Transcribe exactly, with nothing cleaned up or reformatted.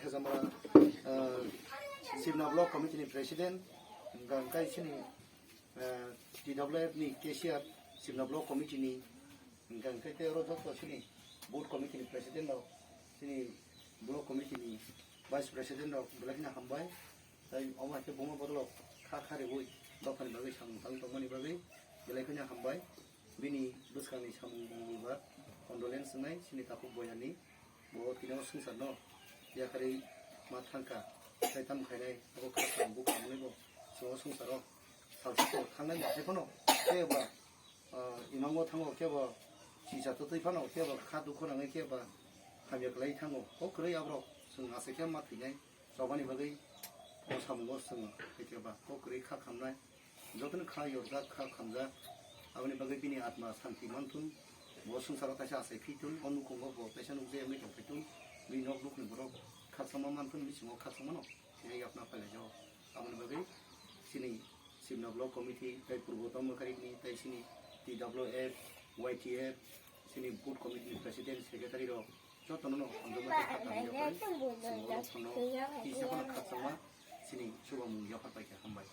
Hezamara, ah, Sibna Block Committee ni President, hwnkha hwnkhe chini, ah, T W F ni cashier, Sibna Block Committee ni, hwnkha hwnkhe tei oro joto chini Booth Committee ni President rok, chini Block Committee ni Vice President rok belai kheno hambai. Tai omo hai khe buma borok kha kha riui dophani bagwi samung tangwi tongmani bagwi belai kheno hambai. Bini bwskangni samung bumungni ba condolence wngnai chini takhuk boyani. Bo tini o swngcharno yakarwi ma thangkha, tai tamo khainai abo kha samung bukha manwi bo chwng o swngcharo salsa khe thangnai ma hai phano tei ba, ah, imango thango khe bo chisa twtwi phano khe bo kha dukhu nangwi khe ba hamya kwlai thango. O kwrwi aborok chwng achai khe ma thwinai. Chobani bagwi o samungo chwng khe ba kok kwrwi kha khamnai, jotono kha yorjak, kha khamjak, aboni bagwi bini atma santi manthun, bo swngcharo kaisa achai phitun, o nukhungo bo kaisa nukjagwi tongphitun, bini nok nukni borok khakchangma manthun, bisingo khakchangmano thwinai yapna phailaijago. Aboni bagwi chini Sibna Block Committee tei Purbotom Mwkharikni tei chini T W F, Y T F, chini Booth Committee ni President, Secretary rok jotono no hamjakma tei kha kaham yaphar chini borok phano kisa phano khakchangma chini chubamung yaphar pai kha, hambai.